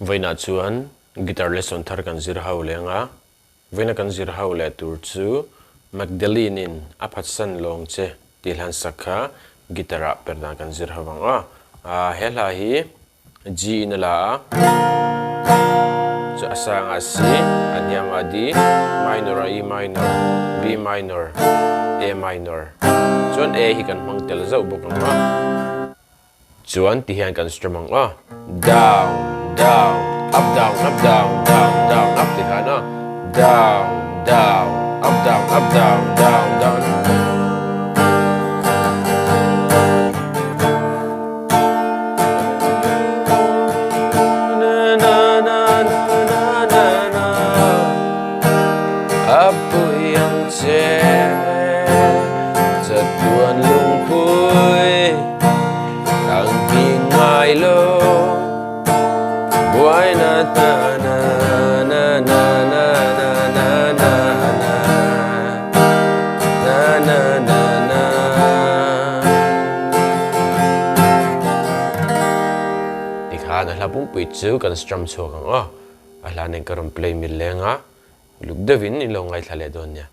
Vawiinah chuan guitar lesson thar kan zir ho leng a, vawiina kan zir ho leh tur chu Magdalene-in a phatsan lawng che tih hlan sak kha guitar ah per dan kan zir ho ang aw. He hla hi G in a la a, chu a sangah C, a hniamah D, minor ah E minor, B minor, A minor. Chuan A hi kan hmang tel zauh bawk ang a. Chuan ti hian kan strum ang aw. Down, down, up, down, up, down, down, down, up ti khan aw. Down, down, up, down, up, down, down, down. A pui ang che chatuan lungpui Ang ti ngai lo buaina ta na na na na na na na na na na na na Tikhan a hla pumpui chu kan strum chhuak ang aw. A hla nen ka rawn play mil leng a, uluk deuhin in lo ngaithla leh dawn nia.